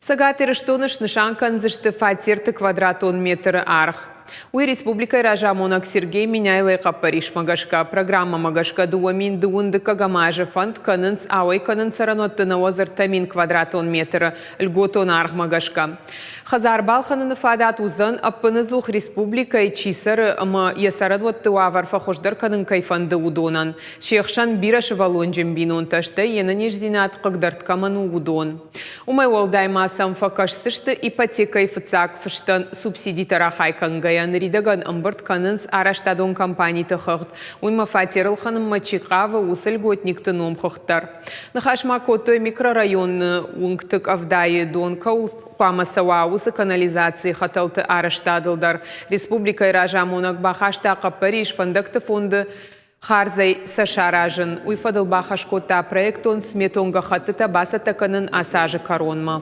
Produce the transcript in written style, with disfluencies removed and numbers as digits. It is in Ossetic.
Цӕгат Ирыстоны снысан кӕндзысты фатерты квадратон метры аргъ. Уый республикӕйы разамонӕг Сергей Меняйлойы хъӕппӕрисмӕ гӕсгӕ, программӕмӕ гӕсгӕ 2021 дыккӕгӕм азы фӕнд кӕнынц ауӕй кӕнын цӕрӕнуӕтты 93 000 квадратон метры льготон аргъмӕ гӕсгӕ. Хӕдзар балхӕныны фадат уыдзӕн, ӕппынӕдзух республикӕйы чи цӕры ӕмӕ йӕ цӕрӕнуӕтты уавӕр фӕхуыздӕр кӕнын кӕй фӕнды, уыдонӕн. Се хсӕн бирӕсывӕллонджын бинонтӕ, стӕй йе нӕниздзинад хъыгдӕрд кӕмӕн у, уыдон. Уымӕй уӕлдай ма сӕм фӕкӕсдзысты ипотекӕйы фыццаг фыстӕн субсидитӕ рахай кӕнгӕйӕ ныридӕгӕн ӕмбырд кӕнынц арӕзтадон компаниты хыгъд, уыимӕ фатер ӕлхӕнынмӕ чи хъавы, уыцы льготникты номхыгъд дӕр. Ныхас ма кодтой микрорайоны уынгты къӕвдайы дон кӕуыл хъуамӕ цӕуа, уыцы канализацийы хӕтӕлты арӕзтадыл дӕр. Республикӕйы разамонӕг бахаста хъӕппӕрис фӕндӕгты фонды хардзӕй сӕ саразын. Уый фӕдыл бахӕс кодта проектон-сметон гӕххӕттытӕ бацӕттӕ кӕнын ацы азы кӕронмӕ.